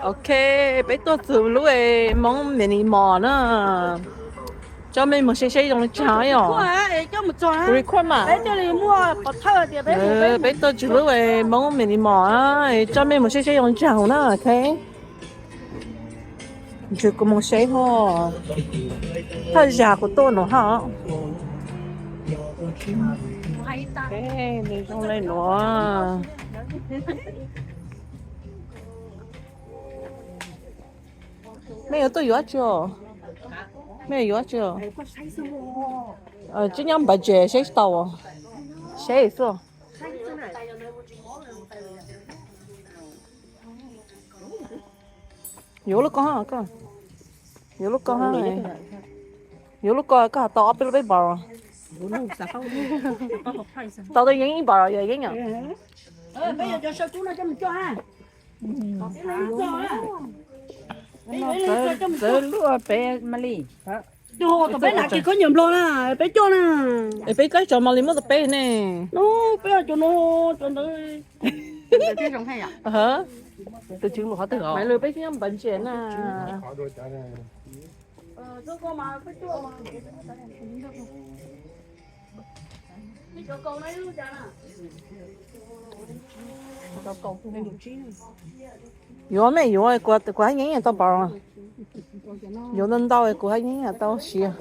Ok, peb tuaj txog lub Hmoob mini mall na. Coj mej mus saib saib zoo li cas yom. Record mas. Peb tuaj txog lub Hmoob mini mall na, coj mej mus saib saib zoo li cas na, ok. Ntshe kuv mus saib ho. Thawj zaug kuv tuaj no ho. Zoo li no. Mej yuav tuaj yuav tsi? Mej yuav tsi? Tsis nyob npav tsev saib tsis tau. Saib xwb. Yuav lub ko, yuav lub ko, yuav lub ko koj tau ob peb lub peb npaus. Tau tau yeeb ib npaus yog yeeb yom. Txawv luaj peb Mali. Peb na, peb coj na. Es peb tlaib cov Mali muab tau peb ne. Peb cov no, cov ntawd. Tus tswv lus qhov twg os? Lwm peb tsis nyob npav tsev na. Yuav mej yuav, kuv haj yeeb tau npaus. Yuav ntau ntau kuv haj yeeb tau siav.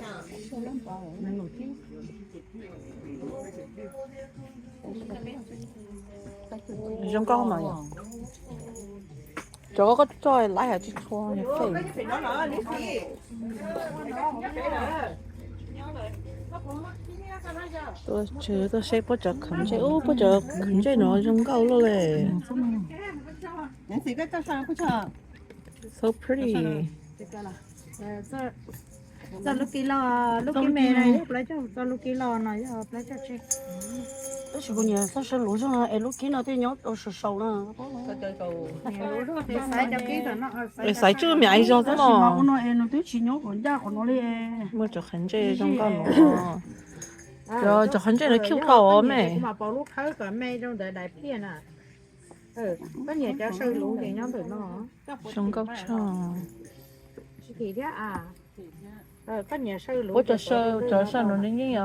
Zoo nkauj mas yom. Cov koj tso laiv hais tsis tshua fej. Tuaj saib puab cov khav ntsej, ub, puab cov khav ntsej no zoo nkauj luaj li. So pretty. Txoj lub kis los, lub kis me no yog plaub caug, txoj lub kis los no yog plaub caug tsib. Tab sis kuv nyiam txoj saw luv zog es lub kib no thiaj nyob sau sau na. Es xaiv tsuj me aiv zog xwb no. Ua no es nws twb tsis nyob kom ncaj qhov no li. Muaj cov qhov ntsej zoo nkauj no. Cov qhov ntsej no cute dhau me. Kuv mam pauv lub khawb kom me zoo ntawd daim pliaj na. Koj nyiam cov saw luv ces nyob ntawm no. Zoo nkauj tshaj. Puab cov saw no nws yeej,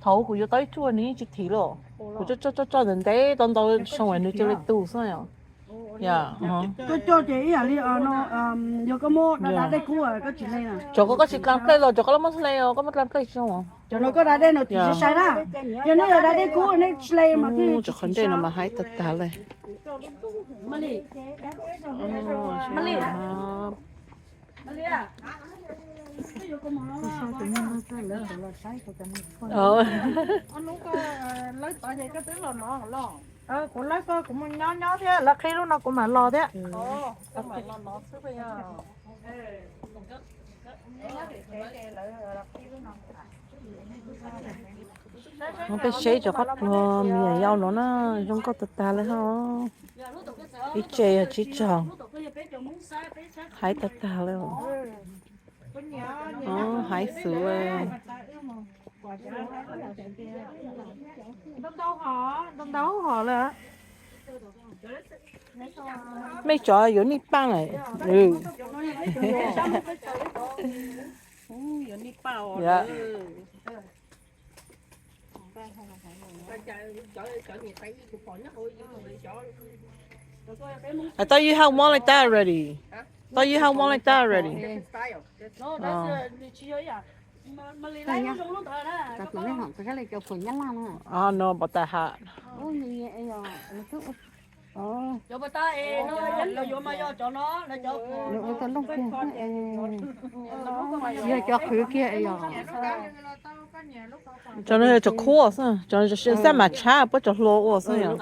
thaum kuv yuav tau ib tsuag nws yeej tsis thim lawm. Kuv coj coj coj ntawm ntev tau ntau xyoo nws cia li tu xwb yom. Coj coj ces ib yam li no, yog koj muab da da dej kub koj tsis hle na. Cov koj koj tsis dlaa nplej los cov koj muab hle os, koj muab dlaa nplej tsis zoo. Cov no koj da dej no tsis sai na. Yog nej yog da dej kub nej hle mas thiaj. Cov qhov ntsej no mas haib tag tag li. Kuv lawv koj kuv mus nyob nyob thiab lawv qhib lub no kuv mam los thiab. Peb saib cov qab plog me nyuam yaus no na, zoo nkauj tag tag li ho. Ib tse yog tsib caug, haib tag tag li. Haib xwb. Ntau ntau hom lawm. Mej cov yuav nij paaj lawm. I thought you had one like that already. Thought you had one like that already. Oh no, but that hot. Yog cov qhwv kiag yog. Cov no yog cov khuab xwb, cov xab mas tshab puab cov hlua ua xwb yom.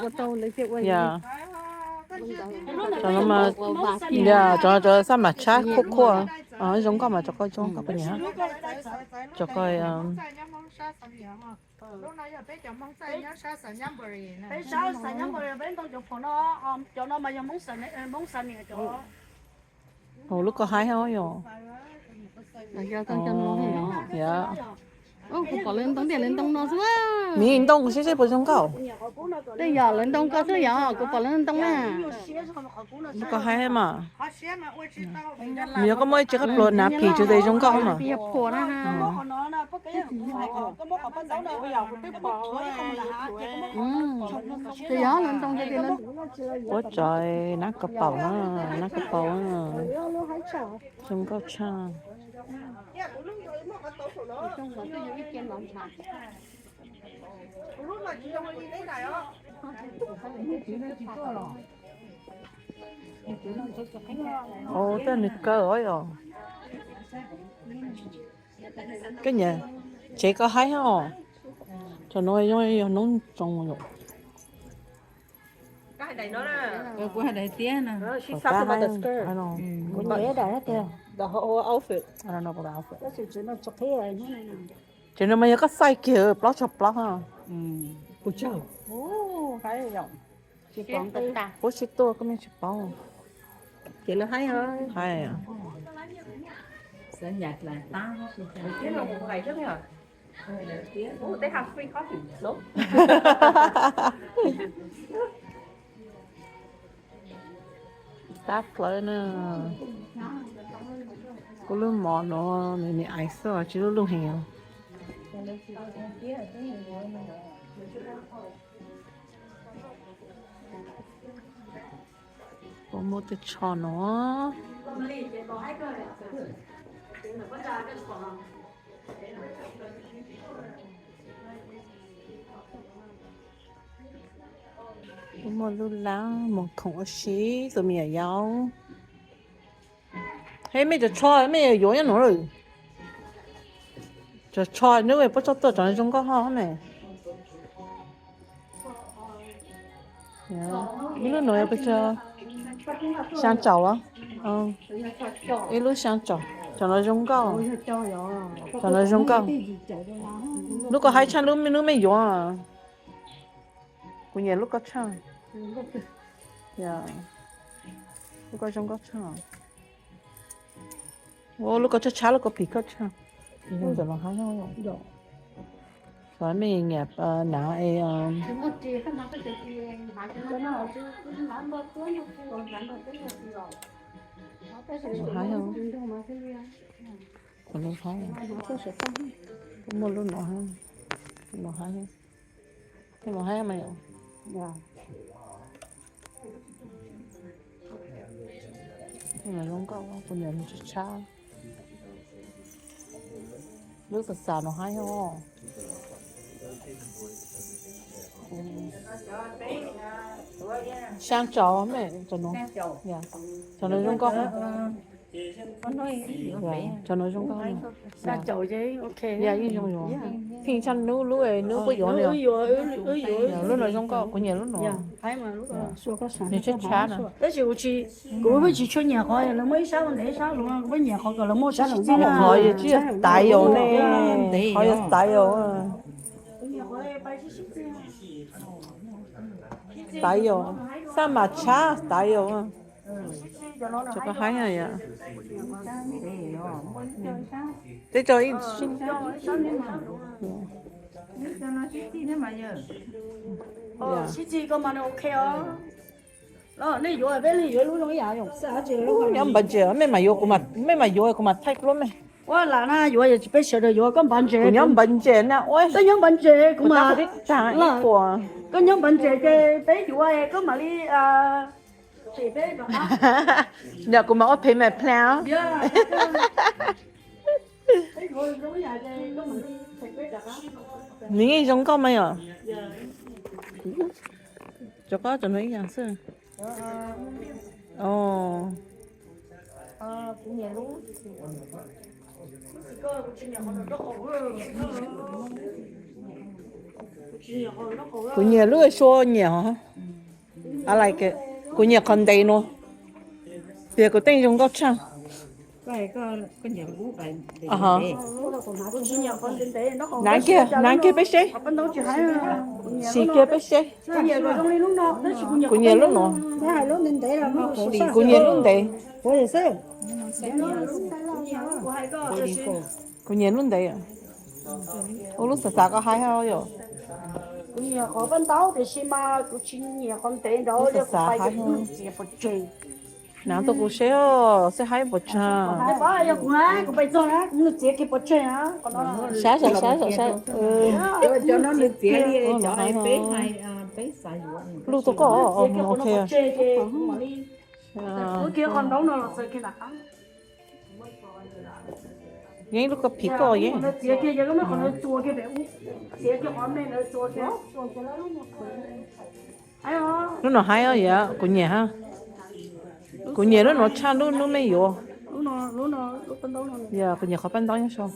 Cov no cov xab mas tshab khuab khuab. Zoo nkauj mas cov ko zoo nkauj poj niam. Cov ko Hauv lub ko haib os yom. Yog. Kuv pom lawv ntoo tiag, lawv ntoo no xwb. Miv ntoo kuv saib seb puas zoo nkauj. Tej yog lawv ntoo koj xwb yog, kuv pom lawv ntoo na. Koj haib mas. Nws yog koj muaj ib ce koj pluas hnav phim tsis zoo nkauj mas. Puab tso nab koj paum na, nab koj paum zoo nkauj tshaj. Ua tej nws kaw os. Koj niam, tsev koj haib os. Cov no yog noob tsoo yom. Kuv hais tiag na. Ces no mas yog koj xaiv kiag plaub tsog plaub. Puab tsis tuaj koj me tsis paub. Tab plawv na. Kuv lub mov no nws ais xwb tsis lub lub heev. Kuv muab tej tsho no. Kuv muaj lub lab mus khoom ua si, tus me nyuam yaus. Hej, mej cov tsho mej yuav nyob nuav lawm. Cov tsho nub puab tso tuaj cov no zoo nkauj hov me. Ib lub no yog pes tsawg? Xyaa caum los? Ib lub xyaa caum. Cov no zoo nkauj. Cov no zoo nkauj. Lub koj haib tshaj lub nub mej yuav. Kuv nyiam lub koj tshaj. Lub koj zoo nkauj tshaj. Lub koj tshab tshab, lub koj pim koj tshaj. Ntawm no haib. Xyov mej nyiam hnav es. Haib, kuv muaj lub no, lub no haib. Tej no haib mas yom. Tej no zoo nkauj, kuv nyiam lub tshab tshab. Lub xav xav no haib os. Xyaa caum me, cov no zoo nkauj. Cov no zoo nkauj. Yeej zoo yuav. Pheej tshaj nub lub, nub puab yuav li. Lub no zoo nkauj, kuv nyiam lub no. Nws tshab tshab na. Tab sis kuv tsis, kuv pheej tsis tshua nyiam qhov lawv muaj ib sab ntev ib sab luv, kuv pheej nyiam qhov kom lawv muaj sab tsis txij na. Qhov yog tsis yog style ne, qhov yog style. Style, xab mas tshab style. Cov koj haib yom. Tej cov ib sib txij koj mas ok os. Nej yuav peb leeg yuav lub zoo ib yam. Nyob npav ntses, mej mam yuav, mej mam yuav kuv mam thaij pluab mej. Ua lam na yuav yog tsis peb sawv daws yuav, koj npav ntses. Kuv nyob npav ntses na ua. Koj nyob npav ntses kuv mam, koj nyob npav ntses ces peb yuav koj mam li. Yog kuv mam ua phem mas plan. Nws yeej zoo nkauj mas yom. Cov koj cov no ib yam xwb. Kuv nyiam lub sua nyiam hov. Kuv nyiam qhov ntev no. Tias kuv teej zoo nkauj tshaj. Hnav kiag, hnav kiag peb seb. Sim kiag peb seb. Kuv nyiam lub no. Kuv nyiam lub ntev. Kuv nyiam lub ntev. Ua lub xav xav koj haib yom. Kuv nyiam qhov paj ntaub tiam sis mas kuv tsis nyiam qhov ntev ntawd, kuv xav xav haib. Nav rau kuv seb, seb haib puas tsawg. Sab saib, sab saib, sab saib. Lub rau koj, ok. Yeej lub koj phim koj yeej. Lub no haib os, yog kuv nyiam, kuv nyiam lub no tshaj lub, lub me yuav. Yog kuv nyiam qhov paj ntaub nyob saud.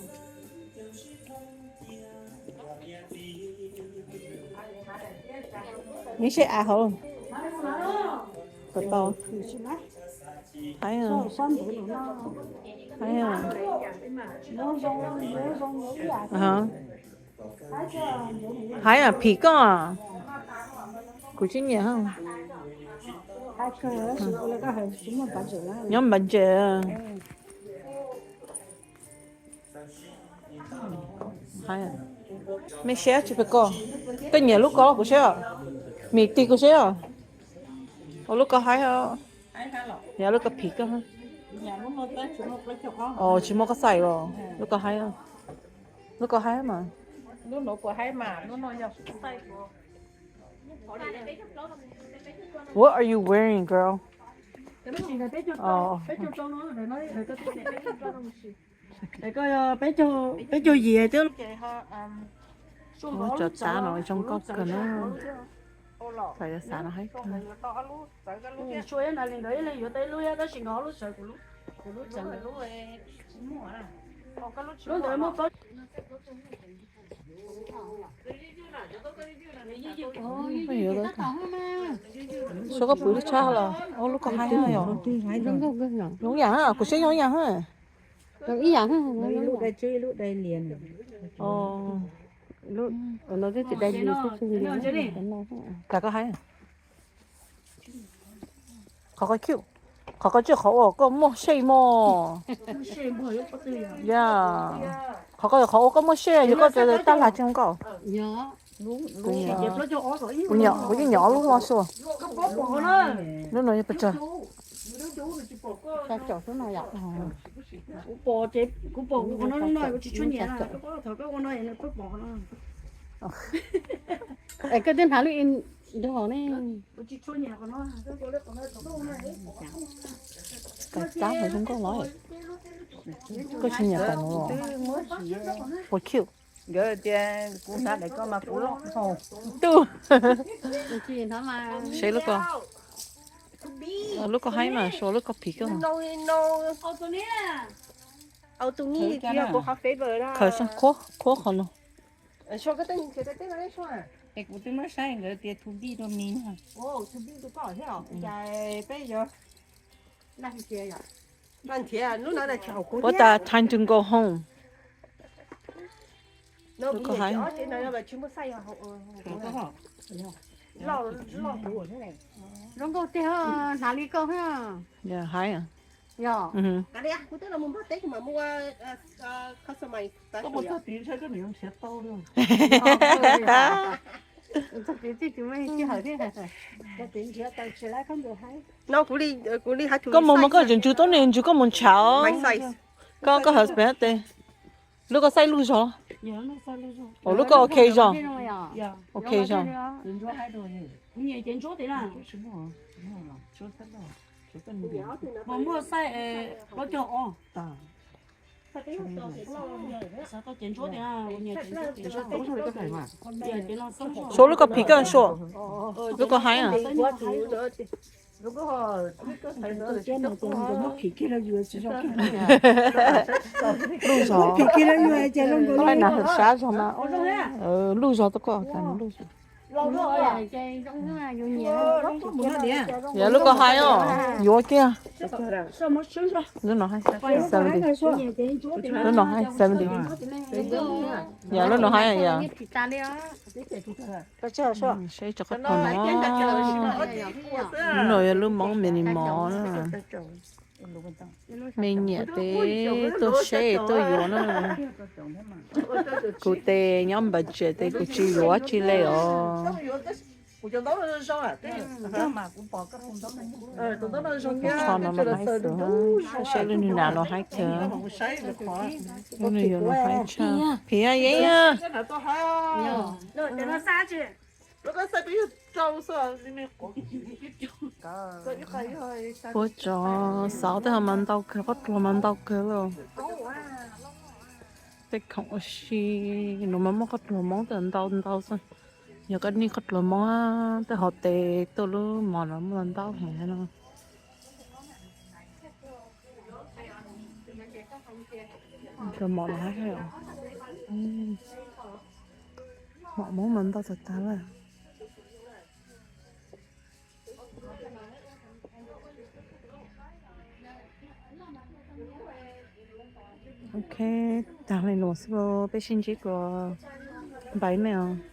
Neb seb av hauv. Tau. Haib, haib phim koj. Kuv tsis nyiam. Nyob npav ntses. Mej siab tsis pes koj. Koj nyiam lub ko los kuv siab. Mim tig kuv siab. Ua lub ko haib. Yog lub ko phim koj. Tsis muaj koj xais los lub ko haib. Lub ko haib mas. What are you wearing, girl? Peb caug yim twb. Cov tav no zoo nkauj kawg na. Xav xav no haib kawg. Suav koj pw lub tshab los ua lub ko haib yom. Zoo yam, kuv siab zoo yam. Ib yam. Qhov koj cwj, qhov koj cwj qhov uas koj muaj sej mog. Ya, qhov koj, qhov uas koj muaj sej yog koj tso taj lag tsis zoo nkauj. Kuv yeej nyiam ob lub no xwb. Lub no yog pes tsawg? Kuv pom, kuv pom kuv qhov no, kuv tsis tshua nyiam. Koj twb hnav lub nrog ne. Kab zoo nkauj los. Koj tsis nyiam pom no los? Ua cute. Nkawd tias kuv hnav daim ko mas kuv loj. Tub. Seb lub ko, lub ko haib mas, suav lub ko phim koj. Khaws qhov no. Es kuv twb muab saib nkawd tias to be to me no. Peb yog, puas tas time to go home? Lub ko haib. Zoo nkauj tiag, hnav li koj. Yog haib. Yog. No kuv li, kuv li haib. Koj mus mas koj tseem ntsws tuab neeg, ntsws koj mus ntshav. Koj, koj husband tes. Lub ko xaij lub zog. Ua lub ko ok zog. Ok zog. Suav lub ko phim koj suav. Lub ko haib. Lub zog. Sab zog mas. Lub zog tau koj, lub zog. Yog lub ko haib os, yuav kiag. Lub no haib seventy. Lub no haib seventy. Yog lub no haib yog. Saib tso qhov no. Lub no yog lub Hmoob minimal na. Me nyiam tes tuaj saib tuaj yuav na. Kuv tes nyob budget tes kuv tsis yuav tsi le os. Qhov no los haib xwb, saib lub nws nas los haib kawg. Lub nws yuav los haib tshaj phiv yeeb. Puab tso xauv tej ho mas ntau kawg, qhob ruas mas ntau kawg lawm. Tej khoom ua si no mas muaj qhob ruas Hmoob tej ntau ntau xwb. Yog koj nij qhob ruas Hmoob tej hauv tes tuaj lub mos no muaj ntau heev no. Ruas mos no haib heev. Mom Hmoob mas ntau tag tag lawm. Ok, tag li no xwb, peb sib ntsib dua npais mej os.